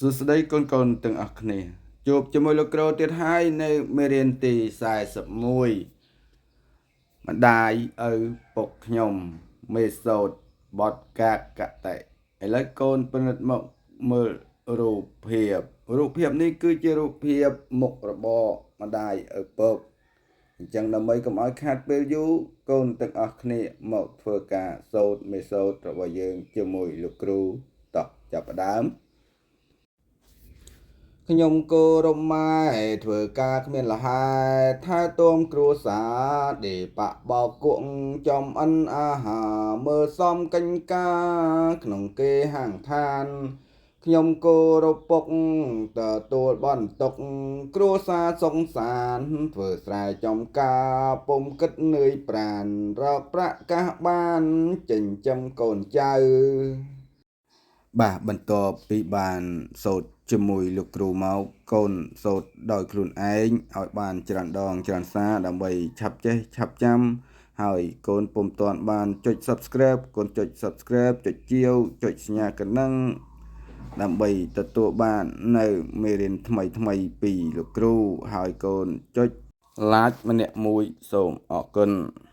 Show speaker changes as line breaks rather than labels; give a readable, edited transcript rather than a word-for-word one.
សួស្តីកូនកូនទាំងអស់គ្នាជួបជាមួយលោកគ្រូទៀតហើយនៅមេរៀនទី41ម្ដាយឪពុកខ្ញុំមេសូតបតកាកតិឥឡូវកូនពិនិត្យមកមើលរូបភាពរូបភាពនេះគឺជារូបភាពមុខរបរម្ដាយឪពុកអញ្ចឹងដើម្បីកុំឲ្យខាតពេលយូរកូនទាំងអស់គ្នាមកធ្វើការសូត្រមេសូតរបស់យើងជាមួយលោកគ្រូតោះចាប់ផ្ដើម ខ្ញុំគោរពម៉ែធ្វើការគ្មានលហែថែទាំគ្រួសារដេបាក់បោកគក់ចំអិនអាហារមើលសំកិញ្ការក្នុងគេហាងឋានខ្ញុំគោរពពុកទទួលបន្ទុកគ្រួសារសុខសានធ្វើស្រែចំការពុំគិតនឿយប្រានរកប្រាក់កាសបានចិញ្ចឹមកូនចៅ បាទបន្ទាប់ពីបានសូត្រជាមួយលោកគ្រូមកកូនសូត្រដោយខ្លួនឯងឲ្យបានច្រើនដងច្រើនសារដើម្បីឆាប់ចេះឆាប់ចាំហើយកូនពុំទាន់បានចុច Subscribe កូនចុច Subscribe ចុចជាវចុចសញ្ញាកណ្ដឹងដើម្បីទទួលបាននៅមេរៀនថ្មីថ្មីពីលោកគ្រូហើយកូនចុច Like ម្នាក់មួយសូមអរគុណ។